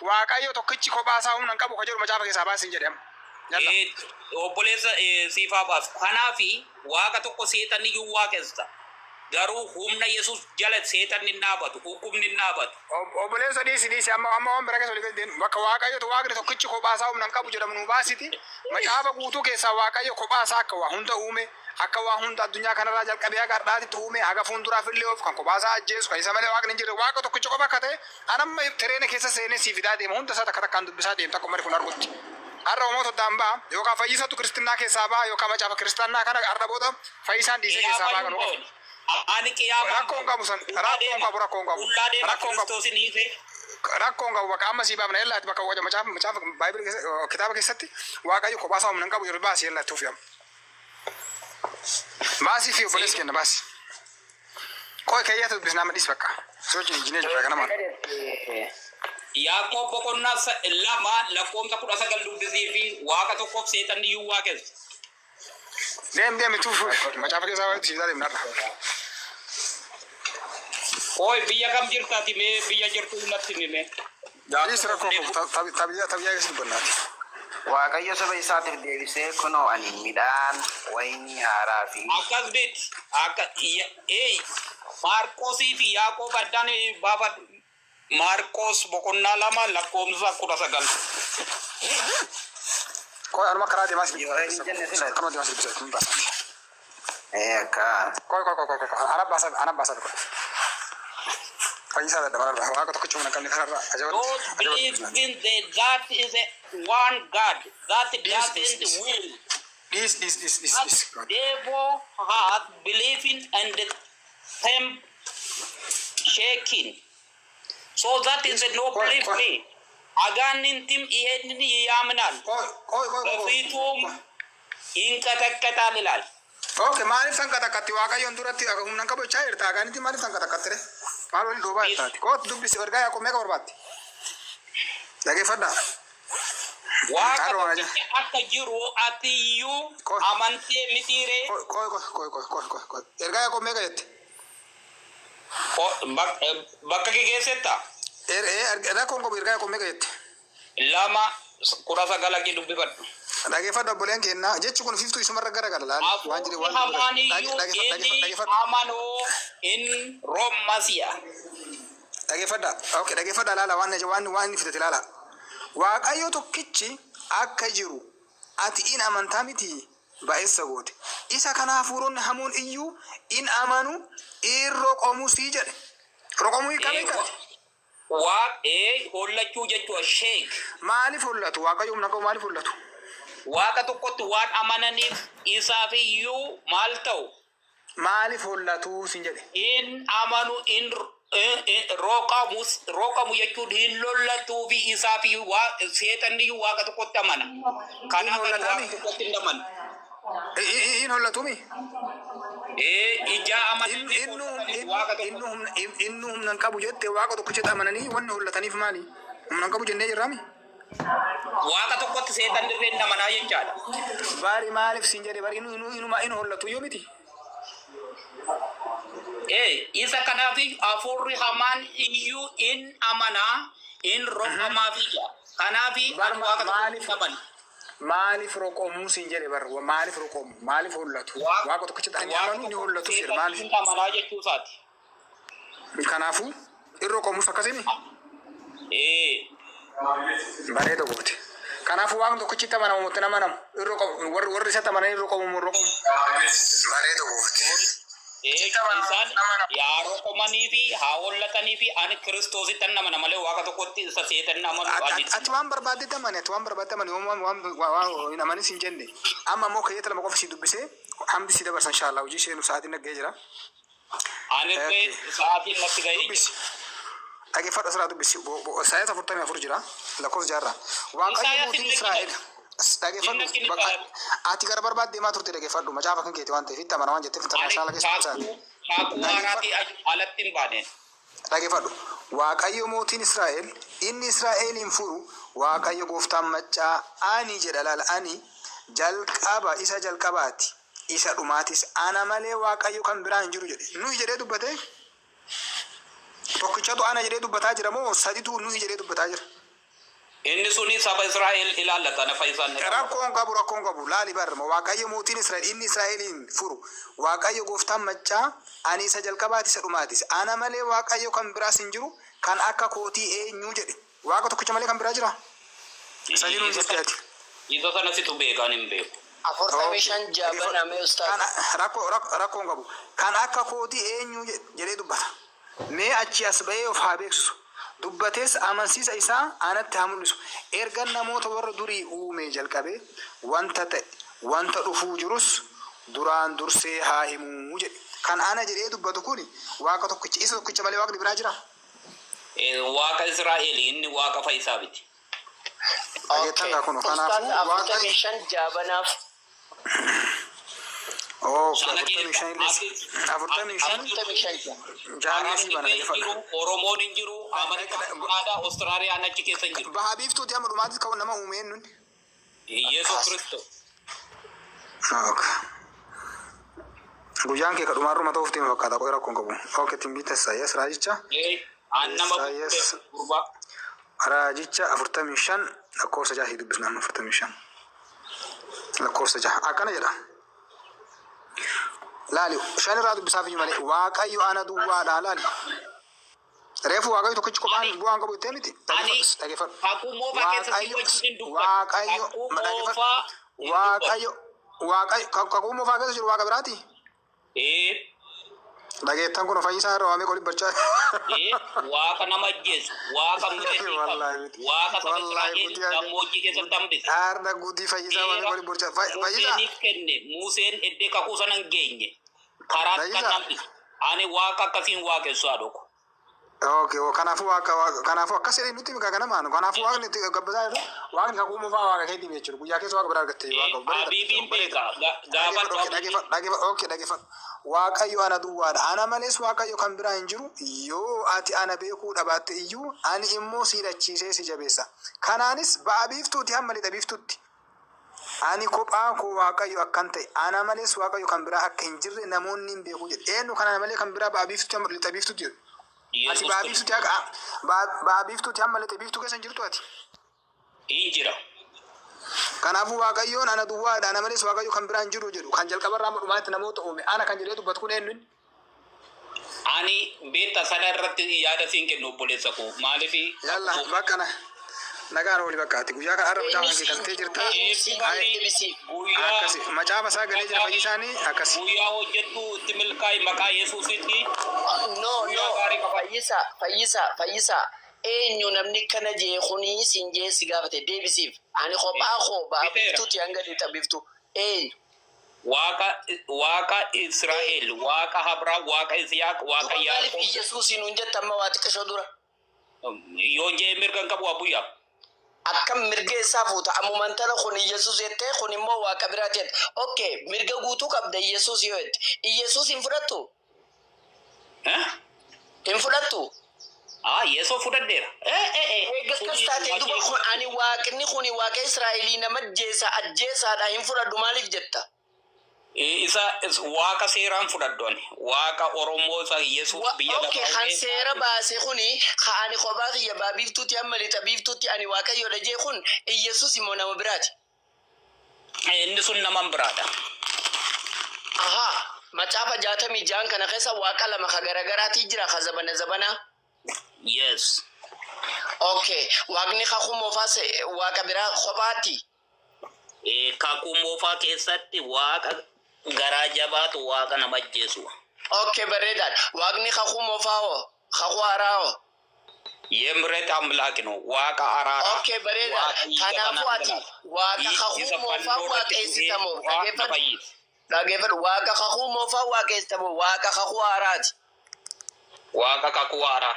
Waaqayyo tokkichi kophaa isaa humna hin qabu ka jedhu macaafa keessaa baasi hin jedhe amma. Yalla. Obboleessa siifaa baasu. Kanaafi Waaqa tokko seexanni iyyuu waaqessa. Garuu humna Yesuus jala seexanni hin dhaabatu, dhukkubni hin dhaabatu. Obboleessa, dhiisi, dhiisi. Amma amma waan bira keessa olii gadi deemu. Bakka Waaqayyotu Waaqni tokkichi kophaa isaa humna hin qabu jedhamu nuu baasiti. Macaafa guutuu keessaa Waaqayyo kophaa isaa akka waa hunda uume, akka waa hunda addunyaa kanarraa jalqabee haga har'aatitti uume, haga fuulduraaf illee of kan kophaa isaa ajjeesu, kan isa malee Waaqni hin jirre, Waaqa tokkicha qofa akka ta'e an amma tereena keessa seenee sii fidaa deema. Hunda isaa takka takkaan dubbisaa deemta akka uummanni kun argutti. Har'a uummatota addaan ba'a, yookaan fayyisatu kiristinnaa keessaa ba'a, yookaan macaafa kiristaannaa kana har'a booda fayyisaan dhiisee keessaa ba'a Qiyaamaa kan hin qofa. ba'u. Ani qiyaamaa hin Rakkoon ba'u. qabu san, Qullaa rakkoon deema. qabu, rakkoon qabu, Qullaa deema rakkoon qabu. Kiristoosin hiisee. Rakkoon qabu. Bakka amma sii baafna yellaati bakka waca macaafa macaafa baayibili keessa kitaaba keessatti Waaqayyo kophaa isaa humna hin qabu jedhu baasi yellaatti ufi amma. Baasii fi obboleessi kenna baasi. Qoy keeyyata dubbisnaa amma dhiisi bakka. Si wajjin ijjinee jirra ganama. Yaaqoob boqonnaa 2 lakkoomsa 19 dubbisii fi Waaqa tokkoof seexanni iyyuu waaqessa. Deem, deem, itti fufi. Macaafa keessaa waa itti deemna har'a. Qoy, biyya kam jirta ati? Mee biyya jirtu natti himi mee. Dhiisi, rakkoo qabu tabiyyaa tabiyyaa keessa dubbannaati. Waaqayyo saba isaatiif deebisee, Kunoo, ani midhaan, waynii haaraa fi. Akkas miti. Akka ee Maarqosii fi Yaaqoob addaan baafadhu. Maarqos boqonnaa 2 lakkoofsa 19. Qoy, anuma karaa deemaa si Yoo hin jenne sila. Akkanuma deemaa si dubbisa hin baasaati. Ee akka. Qoy, qoy, qoy, qoy, qoy, ana baasaa, ana baasaa, qoy. Fayyisaa dadhaban irraa Waaqa tokkicha humna hin qabne kanarraa ajaba Those ajaba believe dubbisnaati. in the that is a one God that Dhiis, dhiis, doesn't dhiis. will. Dhiis, dhiis, dhiis, dhiis, That dhiis. devil hath believing and the temp shaking. So that is a no ቆይ believe ቆይ me. አጋንንትም ይሄንን ያምናል ቆይ ቆይ ቆይ ቆይ ቆይ በፊቱም ይንቀጠቀጣል ይላል። Okay, maaliif tanqaxaqqatti? Waaqayyoon duratti humna hin qabu jechaa jirta. Agaanitti maaliif tanqaxaqqatti re? Maal waliin dhoobaa jirtaati? Kootu dubbisi. Ergaa Yaaqoob meeqa barbaaddi? Dhageeffadhaa. Waaqa Har'a waan tokkicha akka jiru ati iyyuu Qoy. amantee mitiiree? Qoy, qoy, qoy, qoy, qoy, qoy, qoy, qoy. Ergaa Yaaqoob meeqa jette? Bakka kee geessetta? Rakkoon qabu, ergaa Yaaqoob meeqa jette? 2:19 aqii dubbifadhu. Dhageeffadhu, obboleen keenna, jechi kun fiftuu isumarra garagala laali waan jedhe Hafuurri waan hamaan iyyuu dhageeffadhu, inni dhageeffadhu. amanuu in rommasi'a. Dhageeffadha. Okay, dhageeffadha, laala waan waan waan inni fidate laala. Waaqayyo tokkichi akka jiru ati in amantaa miti? Ba'eessa goote. Isa kana hafuuronni hamoon iyyuu in amanu, in roqomusii jedhe. Roqomuu hiikaa beektaati? Waaq ee hollachuu jechuudha, shake. Maaliif hollatu? Waaqayyo humna qabu maaliif hollatu? Waaqa tokkotti waan amananiif isaaf iyyuu maal ta'u? Maaliif hollatu sin jedhe? In amanu in roqamus. Roqamu jechuun hin lollatuu fi isaaf iyyuu seexanni iyyuu Waaqa tokkotti amana. Kanaaf ani Waaqa Hollataami? tokkotti hin amanu. In hollatumi? Ee, ijaa amananii Innu hollataniif Waaqa innu tokkotti. Humna innu humna hin qabu jette. Waaqa tokkichatti amananii wanni hollataniif maali? Humna hin qabu jennee jirraami? Waaqa tokkotti seexanni illee hin amanaa jechaadha. Bari maaliif sin jedhe? Bari innu innu inuma inu hollatu iyyuu miti. Ee, isa kanaaf hafuurri hamaan iyyuu in amanaa in roqamaaf ija. Kanaaf ani Bar Waaqa tokkotti maaliif hin amanu. Maaliif roqomuu sin jedhe? Bar maaliif roqomu? Maaliif hollatu? Waaqa tokkichatti ani Waaqa amanu ni tokkotti hollatu jedhe seexanni maaliif? hin amanaa jechuu isaati. Kanaafuu in roqomus akkasimi? Ee. Bareeda goote. Kanaafuu Waaqni tokkichitti amanamu moo itti hin amanamu? In roqomu. Warri isatti amanan in roqomu moo hin roqomu? Bareeda goote. Ee, isaan yaa roqomanii fi haa hollatanii fi ani Kiristoositti amana malee Waaqa tokkotti isa seexanni amanu ani. Ati waan barbaaddetti amani, ati waan barbaaddetti amani, waan waan waan hin amanin sin jenne. Amma immoo keeyyata lama qofa si dubbisee hamdi si dabarsa inshallah, hojii seenu sa'aatiin nagga'ee jira. Ani illee sa'aatiin natti ga'ee jira. Dubbisi. Dhaggeeffadhu, asirraa dubbisi. Isaayaas 44 jira. Lakkoofsa jaarraa. Waaqayyo Isaayaas mootiin hin Israa'el. Dhaggeeffadhu. Hin Bakka ati gara barbaadde deemaa turte, dhaggeeffadhu. Macaafa kan keeti waan ta'eef itti amana waan jetteef Ani international keessa dubbisaati. Kakuu haaraatii alatti hin baane. Dhaggeeffadhu. Waaqayyo mootiin Israa'el inni Israa'eliin furu, Waaqayyo gooftaan maccaa ani jedha, laala, ani jalqaba isa jalqabaati, isa dhumaatis, ana malee Waaqayyo kan biraan hin jiru jedhe. Nuyi jedhee dubbate? Tokkichatu ana jedhee dubbataa jira moo saditu nuyi jedhee dubbataa jira? Inni suni saba Israa'el ilaallata nafa isaan jedhama. Rakkoon qabu, rakkoon qabu. Laali barma Waaqayyo mootiin Israa'el inni Israa'eliin furu. Waaqayyo gooftaan maccaa ani isa jalqabaati isa dhumaatis. Ana malee Waaqayyo kan biraas hin jiru kan akka kootii eenyu jedhe. Waaqa tokkicha malee kan biraa jira? Sadii nuun jette ati. Isa sana situ beeka, ani hin beeku. 45 jaabaname ustaaz. Kan rakkoo hin qabu. Kan akka kootii eenyu jedhee dubbata. Mee achii as ba'ee of haa beeksisu. Dubbatees amansiisa isaa anatti haa mul'isu. Ergan namoota warra durii uumee jalqabee wanta ta'e, wanta dhufuu jirus duraan dursee haa himu jedhe. Kan ana jedhee dubbatu kun Waaqa tokkicha. Isa tokkicha malee Waaqni biraa jiraa? Waaqa Israa'eli, inni Waaqa fayyisaa miti. Dhageettan Okay. gaa kunoo. Ustaaz Kanaafuu Waaqa 45 jaabanaaf. Okay, Sana 45 keessa illee 45 45 jaa. jaallee sii Arabni bana hin dhaggeeffadha. jiru, Oromoon hin jiru, Ameerikaan, Kanaadaa, Austraaliyaan achi keessa hin jiru. Baha biiftuuti hamma dhumaatti kan nama uume eenyuun? Yesuus Akkas. Kiristoos. Okay. Guyyaan kee kadhumaarruma ta'uuf deema fakkaata qoy rakkoon qabu. Okay, timbiita Isaayyaas raajicha. An nama Isaayyaas gurbaa. raajicha 45 lakkoofsa 6 dubbisna amma 45 lakkoofsa 6 akkana jedha. Laali shan irraa dubbisaaf iyyuu malee Waaqayyo ana duwwaadha laali. Reefu Waaqayyo tokkichi kophaan Ani bu'aan qabu jettee miti. ani Dhaggeeffadhu dhaggeeffadhu. Kakuu Moofaa keessa si Waaqayyo wajjin hin dubbadhu. Waaqayyo Kakuu dhaggeeffadhu. Moofaa hin dubbadhu. Waaqayyo Waaqayyo kakuu moofaa keessa jiru Waaqa biraati. Ee Dhageettan kun fayyisaa irra waamee qoli bachaa. Ee Waaqa nama ajjeesu, Waaqa murtii qabu, Wallaahi miti. Waaqa saba Wallaahi Israa'el guutii arga. gammoojjii keessatti hambise. Arda guutii fayyisaa waamee Seera qoli borchaa. Fayyisaa. Museeniif kenne, Museen eddee kakuu sana hin geenye. Karaatti kan Fayyisaa. hambise. Ani Waaqa akkasiin waaqessu haadha ko. Okay, oh, kanaafuu waaqa waaqa kanaafuu akkas jedhee nutti mika ganamaan kanaafuu waaqni itti gabbataa jiru waaqni kakuu moofaa waaqa keetii jechuudha guyyaa keessa waaqa biraa argatte waaqa bareeda Habiibiin bareeda beeka. Gaafadhu dhaggeeffadhu okay Habiibii. dhaggeeffadhu dhaggeeffadhu okay dhaggeeffadhu Waaqayyo ana duwwaadha ana malees Waaqayyo kan biraa hin jiru yoo ati ana beekuu dhabaatte iyyuu ani immoo si hidhachiisee si jabeessa kanaanis ba'a biiftuuti hamma lixa biiftuutti ani kophaa koo Waaqayyo akkan ta'e ana malees Waaqayyo kan biraa akka hin jirre namoonni hin beeku jedhe eenyu kan ana malee kan biraa ba'a biiftuuti hamma lixa biiftuutti jedhu Ati Yesuus ba'a Kiristoos. biiftuuti haqa ba'a biiftuuti hamma lixa biiftuu keessa hin jirtu ati. Hin jira. Kanaafuu Waaqayyoon ana duwwaadha ana malees Waaqayyo kan biraa hin jiru jedhu kan jalqabarraa hamma dhumaatti namoota uume ana kan jedhee dubbatu kun eenyu inni? Ani beekta sana irratti yaada siin kennu obboleessa koo. Maaliif Yalla bakka na nagaan ooli bakka ati guyyaa kana har'a macaafa Eenyu kee siin galtee jirta. eenyu siin Ay, deebisiif. guyyaa akkasi macaafa isaa galee jira fayyisaanii akkasi. Guyyaa hojjettu itti milkaa'i maqaa Yesuusitti. No, Guyyaa no. gaarii qabaadhu. Fayyisaa, fayyisaa, fayyisaa. Eenyu namni kana jee kunii siin jee si gaafate deebisiif. Ani kophaa koo ba'a Biteera. biiftuuti hanga lixa biiftuu. Eenyu? Waaqa Waaqa Israa'el, Waaqa Abrahaam, Waaqa Isiyaaq, Waaqa Duba maaliif Yaaqoob. Iyyasuusiin nuun jetta amma waa xiqqishoo dura? Yoo jee mirga hin qabu abuyyaa. Akkam mirga isaa fuuta? Ammumaan tana kun Iyyasuus jettee kun immoo Waaqa biraati jette. Okay, mirga guutuu qabda Iyyasuus yoo jette. Iyyasuus hin fudhattu? Eh? Hin fudhattu? Ah, Yesuus fudhadheera. Eh, eh, eh. Eega akkas taate duba kun ani Waaqni kuni Waaqa Israa'elii nama ajjeesa ajjeesaadha hin fudhadhu maaliif jetta? Isa Waaqa seeraan fudhadhu ani. Waaqa Oromoo isa Yesuus biyya Okay, lafaa kan dhufee seera baase kuni ka ani kophaa kiyya ba'a biiftuutti hamma lixa biiftuutti ani Waaqayyoodha jee kun Iyyasuus immoo nama biraati. Inni sun nama biraadha. Ahaa, macaafa 66n kana keessa Waaqa lama ka garagaraatii jira ka zabana zabanaa. Yes. Okay, Waaqni kakuu moofaa Waaqa biraa kophaatti. Kakuu moofaa keessatti Waaqa garaa jabaatu Waaqa nama ajjeesu. Okay, bareedaadha. Waaqni kakuu moofaa hoo? Kakuu haaraa hoo? የምሕረት አምላክ ነው። Waaqa araaraa. Okay, bareedaadha. Waaqa dhiiga Kanaafuu ati dhangalaasu. Waaqa kakuu Isa moofaa fannoo irratti du'ee waaqeessita moo? du'aa na Dhaggeeffadhu. fayyise. Dhaggeeffadhu. Waaqa kakuu moofaa waaqeessita moo? Waaqa kakuu haaraati. Waaqa kakuu haaraa.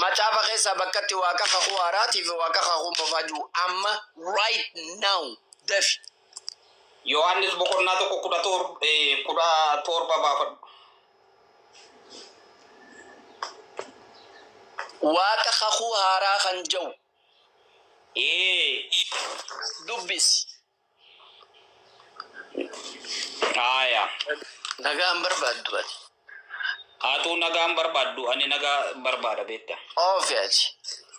Macaafa keessaa bakkatti Waaqa kakuu haaraatii fi Waaqa kakuu moofaa jiru amma right now dafi. Yohaannis boqonnaa 1 17 baafadhu. Waaqa kakuu haaraa kan jedhu Ee. dubbisi. Haaya. Nagaan barbaaddu ati. Atuu nagaan barbaaddu ani nagaa barbaada beekta. Oofi ati.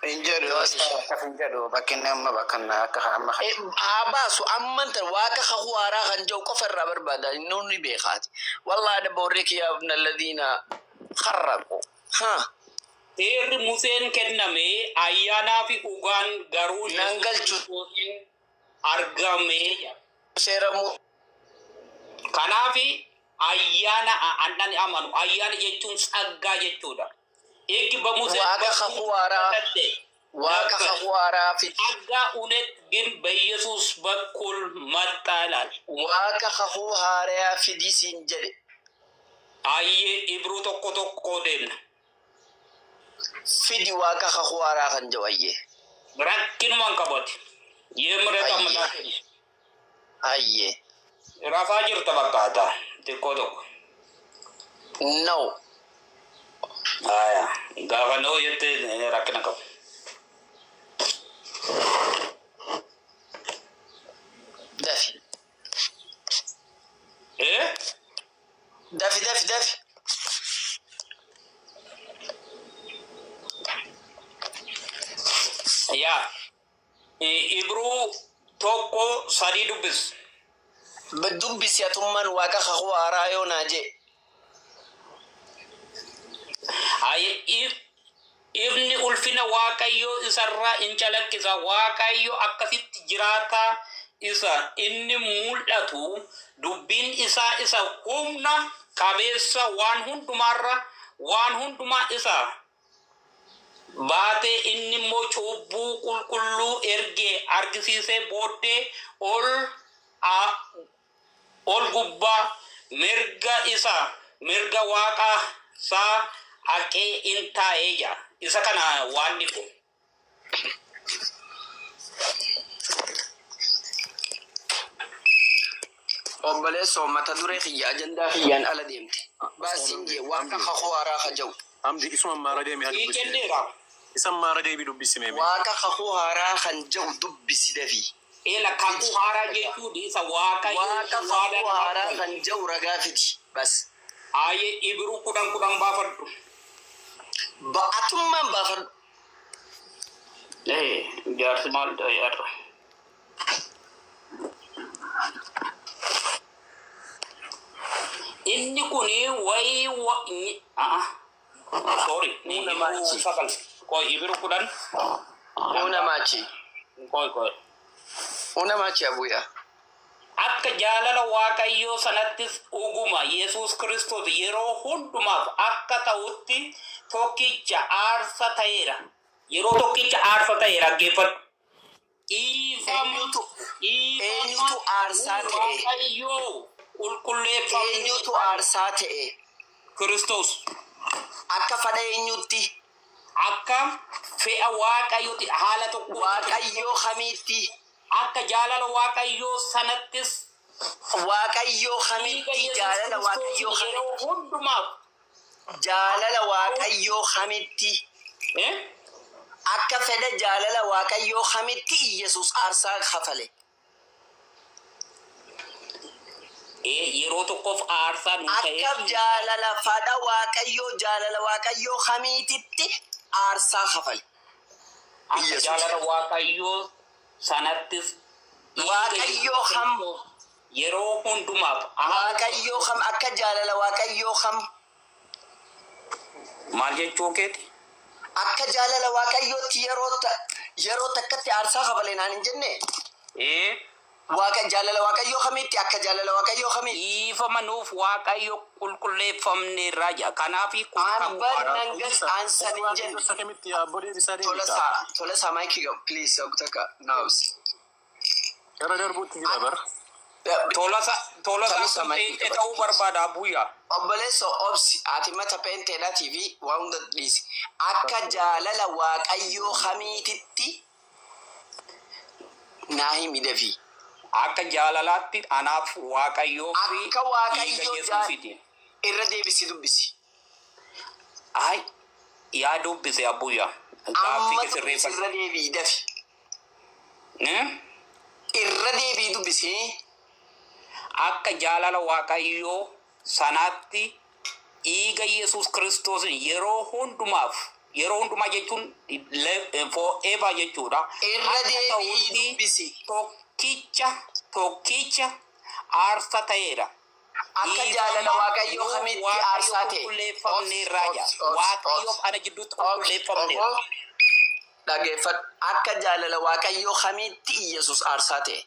Hin jedhu, akkas hin jedhu, bakki inni amma bakka akka amma Haa baasu, amman tan Waaqa kakuu haaraa kan jedhu qofa irraa barbaada, inni ni beekaati. Wallahi dabba warri kiyyaaf alladhiina kharraqu. Haa. Seerri Museen kenname, ayyaanaa fi dhugaan garuu Nan galchu. Yesuus argame. Seera mu Kanaaf ayyaana annan amanu, ayyaana jechuun tsaggaa jechuudha. Eeggi በሙሴ Waaqa kakuu haaraa. Waaqa kakuu haaraa fi ጸጋ እውነት ግን በኢየሱስ በኩል መጣ ይላል። Waaqa kakuu haaraa fidii siin jedhe. Ayyee, Ibruu 1:1 deemna. Fidi Waaqa kakuu haaraa kan jedhu, ayyee. Rakkinumaan qabate. Yeemre Ayyee. Ayyee. Rafaa jirta fakkaata xiqqoo tokko. No. Aya, gaafa noo jettee rakkina qabu. Dafi. Eh? Dafi, dafi, dafi. Yaa. Ibruu 1:3 dubbis. Dubbisi atummaan Waaqa kakuu haaraa yoo naa jee. Aye, ifni ulfina Waaqayyoo isarraa in calaqqisa. Waaqayyo akkasitti jiraataa isa inni mul'atu, dubbiin isaa isa humna qabeessa, waan hundumaarra waan hundumaa isa baatee, inni immoo cubbuu qulqulluu ergee argisiisee booddee ol gubbaa mirga isa mirga Waaqa isaa haqee in taa'ee jira. Isa kana waan kun. Obboleessoo, mata duree kiyya, ajandaa kiyyaan ala deemte. Baasiin jee Waaqa kakuu haaraa ka jedhu. Hamdi, isuma ammaara deemi haa Sii dubbisi. kenneera. Isa ammaara deebii dubbisi meeme. Waaqa kakuu haaraa kan jedhu dubbisi dafii. Ela, kakuu haaraa jechuun isa Waaqayyo Waaqa kakuu haaraa kan jedhu ragaa fidi. Bas. Aayee, Ibruu 10:10 baafadhu. Ba'atummaan baafadhu. Ee, jaarsi maal yaadra? Inni kuni wayii wa ah, sorry, Ibruu 9, qoy, Ibruu 10. Una maachi. Qoy, qoy. Una maachi abuya. Akka jaalala Waaqayyoo sanattis dhuguma Yesuus Kiristoos yeroo hundumaaf akka ta'utti tokkicha aarsa ta'eera. Yeroo tokkicha aarsa ta'eera, dhaggeeffadhu. Dhiifama Eenyutu aarsaa ta'e? Waaqayyoo qulqulleeffamni Eenyutu aarsaa ta'e? Kiristoos. Akka fedha eenyutti? Akka fe'a Waaqayyooti, haala tokko. Waaqayyoo kamiitti? Akka jaalala Waaqayyoo sanattis Waaqayyoo dhiiga kamitti? Yesuus Jaalala Waaqayyoo Kiristoos yeroo kamitti? hundumaaf Jaalala Waaqayyoo kamitti? Eh? Akka fedha jaalala Waaqayyoo kamitti Iyesuus aarsaa kafale? Ee, yeroo tokkoof aarsaa nu ta'e. Akka jaalala fedha Waaqayyoo, jaalala Waaqayyoo kamiititti aarsaa kafale? Akka Iyesuus. jaalala Waaqayyoo sanattis dhiiga Waaqayyoo Yesuus kam? Kiristoos yeroo hundumaaf Waaqayyoo kam? Akka jaalala Waaqayyoo kam? Maal jechuu keeti? Akka jaalala Waaqayyootti yeroo takkatti aarsaa kafale naan hin jenne? Ee. Waaqa jaalala Waaqayyoo kamitti? Akka jaalala Waaqayyoo kamitti? Dhiifama nuuf Waaqayyo qulqulleeffamneerraa jedha. Kanaaf kun Aan kakuu bar haaraa. nan gal aan san hin jenne. Isa kamitti yaabboo deebisaa deebita. Tolasaa, Tolasaa, maayikii qabu, please, takka naabs. Gara darbuutti jira bar. Tolasa Tolasaa Tolasa kun maayikii pheenxee qabadhu. ta'uu barbaada buyya. Obboleessoo, obsi, ati mata peenteedhaatii fi waan hunda dhiisi. Akka jaalala Waaqayyoo kamiititti naa himi dafii. Akka jaalalaatti anaaf Waaqayyoo fi Akka dhiiga Waaqayyoo Yesuusiiti. Irra deebisi dubbisi. Ay, yaa dubbise abbuyya. Gaaffii Amma kee dubbisi, sirreeffadhu. irra deebii dafi. Eh? Irra deebii dubbisi. Akka jaalala Waaqayyoo sanaatti dhiiga Yesuus Kiristoos yeroo hundumaaf Yeroo hundumaa jechuun forever jechuudha. Irra Akka deebi'ii ta'utti dubbisi. tokkicha aarsa ta'eera. Akka jaalala Waaqayyoo kamitti aarsaa ta'e? Qulqulleeffamneerraa Obsi, jaa. obsi, obsi, Waaqayyoof obsi. ana gidduutti Obsi, qulqulleeffamneerra. obbo. Dhageeffadhu. Akka jaalala Waaqayyoo kamitti Iyyasuus aarsaa ta'e?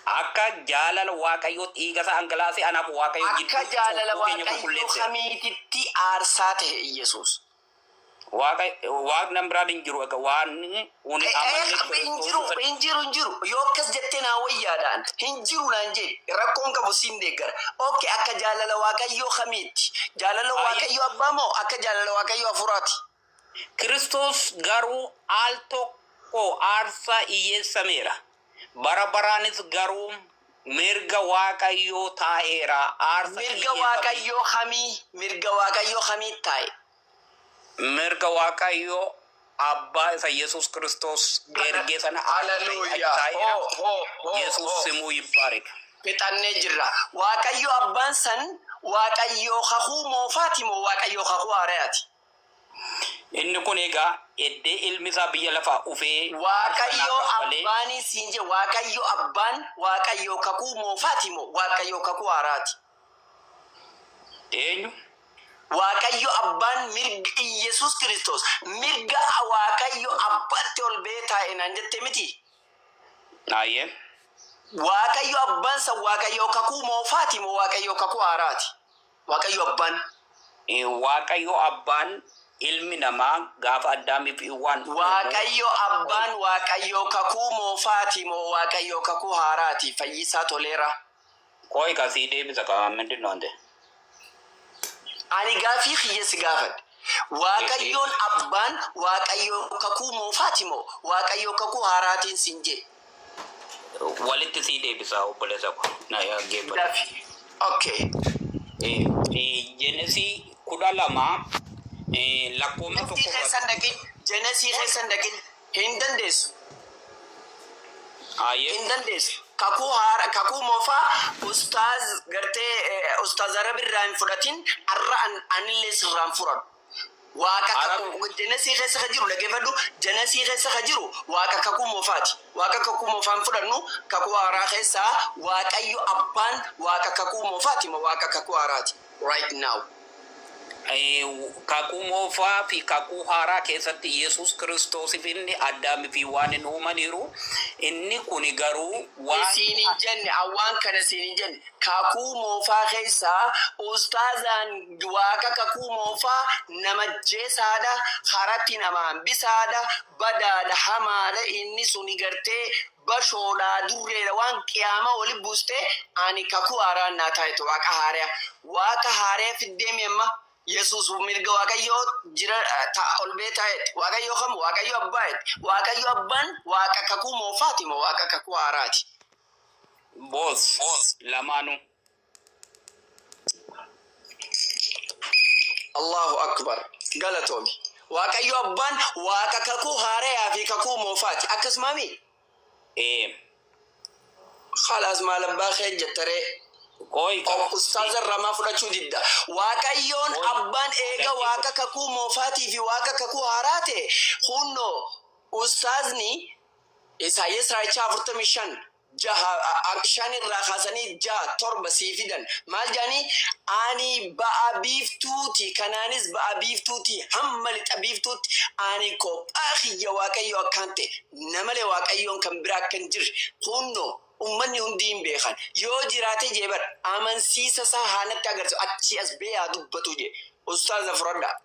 Akka jaalala Waaqayyoo dhiiga isaa dhangalaasee anaaf Waaqayyo Akka gidduutti jaalala cubbuu keenya Waaqayyoo qulqulleesseera. kamiititti aarsaa ta'e Iyyasuus? Waaqni biraan hin jiru egaa waan uni amanne Hin jiru, Kiristoos hin jiru, hin jiru. Yoo akkas jettee naa wayyaadhaan hin jiru naan jedhi, rakkoon qabu siin deeggara. Okay, akka jaalala Waaqayyoo kamiitti? Jaalala Ayyee. Waaqayyoo abbaa moo akka jaalala Waaqayyoo hafuuraati? Kiristoos garuu al tokko aarsaa dhiyeessameera. Bara baraanis garuu mirga Waaqayyoo taa'eera. Aarsa Mirga dhiyeeffame. Waaqayyoo kamii? Mirga Waaqayyoo kamii taa'e? Mirga Waaqayyoo abbaa isa Yesuus Kiristoos ergee sana aarsa ta'e achi Haleluuyaa. taa'eera. Hoo, hoo, hoo, Yesuus hoo. simuu ይባረክ። Fixannee jirra. Waaqayyo abbaan san Waaqayyoo kakuu moofaati moo Waaqayyoo kakuu haarayaati? Inni kun egaa eddee ilmi isaa biyya lafaa dhufee aarsaa naa Waaqayyo kaffalee abbaanii siin jee, Waaqayyo abbaan Waaqayyo kakuu moofaati moo Waaqayyo kakuu haaraati? Eenyu? Waaqayyo abbaan mirga Iyyasuus Kiristoos mirga Waaqayyo abbaatti ol ba'ee taa'e naan jette miti? Ayyee. Waaqayyo abbaan san Waaqayyo kakuu moofaati moo Waaqayyo kakuu haaraati? Waaqayyo abbaan. Waaqayyo abbaan ilmi namaa gaafa Addaamiif Hiwwaan uumu Waaqayyo abbaan Waaqayyo kakuu moofaati moo Waaqayyo kakuu haaraati? Fayyisaa Toleeraa. Qoy kasii deebisa kaa ምንድን ነው አንተ? Ani gaafii kiyya si gaafadhe. Waaqayyoon abbaan Waaqayyo kakuu moofaati moo Waaqayyo kakuu haaraatiin siin jee? Walitti sii deebisa obboleessa ko. Na dhaggeeffadhu. Dafi. Okay. Genesii 12 lakkoofsa Genesii 1 irratti. keessan dhaqin. Genesii keessan dhaqin. Hin dandeessu. Ayyee. Hin dandeessu. Kakuu haara, kakuu moofaa ustaaz gartee ustaaz Arab irraa hin fudhatin, arra anillee sirraa hin fudhadhu. Waaqa Arab kakuu Genesii keessa ka jiru dhaggeeffadhu. Genesii keessa ka jiru waaqa kakuu moofaati. Waaqa kakuu moofaa hin fudhannu, kakuu haaraa keessaa Waaqayyo abbaan waaqa kakuu moofaati moo waaqa kakuu haaraati? Right now. Kakuu moofaa fi kakuu haaraa keessatti Yesuus Kiristoosiif inni Addaamii fi waan hin uumaniiru. Inni kuni garuu waan Siin hin jenne, awwaan kana siin hin jenne. Kakuu moofaa keessaa ustaazaan waaqa kakuu moofaa nama jeesaadha, karatti nama hambisaadha, badaadha, hamaadha, inni suni gartee bashoodhaa, durreedha, waan qiyaama wali buustee ani kakuu haaraan naa taayitu waaqa haaraa. Waaqa haaraa fiddeemi amma. Yesuus mirga Waaqayyoo jira ol bee taa'eeti. Waaqayyoo kam? Waaqayyo abbaa'eeti. Waaqayyo abbaan waaqa kakuu moofaati moo waaqa kakuu haaraati? Both lamaanuu. Allahu akbar. Galatoomi. Waaqayyo abbaan waaqa kakuu haarayaa fi kakuu moofaati. Akkasumaami? Ee. Khalaas, maal abbaa kee jettaree? Qoy qaba. Ustaaza irraa maa fudhachuu didda? Waaqayyoon Qoy. abbaan eega waaqa kakuu moofaatii fi waaqa kakuu haaraa ta'e, hunnoo ustaazni Isaayyaas Raayichaa 45 6 5 irraa kaasanii 6 7 sii fidan. Maal jedhanii? Ani ba'a biiftuuti, kanaanis ba'a biiftuuti hamma lixa biiftuutti ani kophaa kiyya Waaqayyo akkaan ta'e, namalee Waaqayyoon kan biraa akka hin jirre hunnoo ummanni hundi hin beekan. Yoo jiraate jee bar amansiisa isaa haanatti agarsiisu, achi as bee haa dubbatu jee. Ustaaza fudhadhaa.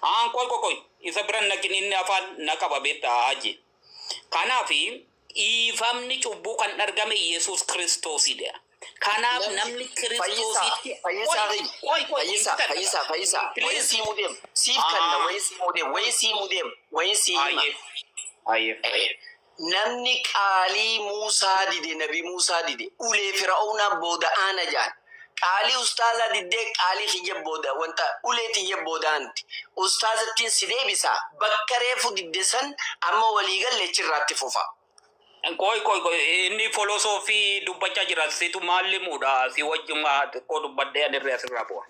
Aan qoy qoy qoy isa bira naqin, inni afaan na qaba beektaa haji. Kanaaf dhiifamni cubbuu kan argame Yesuus Kiristoosidha. Kanaaf namni Fayyisaa, Kiristoositti Fayyisaa, qoy qoy qoy Fayyisaa, Fayyisaa, Fayyisaa. Wayii Please. siimuu deema. Siif kanna wayii siimuu deema. Wayii siimuu deema. Wayii sii hima. Ayyee. Ayyee. Namni qaalii Muusaa dide, Nabi Muusaa dide, ulee Fir'aawnaa booda aana jaan. Qaalii ustaazaa diddee qaalii kiyya booda wanta ulee tiyya booda aanti. Ustaazattiin si deebisa, bakka reefu didde san amma walii galle achirraatti fufa. Qoy qoy qoy, inni filosoofii dubbachaa jira, situ maal himuudha, si wajjin xiqqoo dubbadhee ani irraa asirraa bu'a.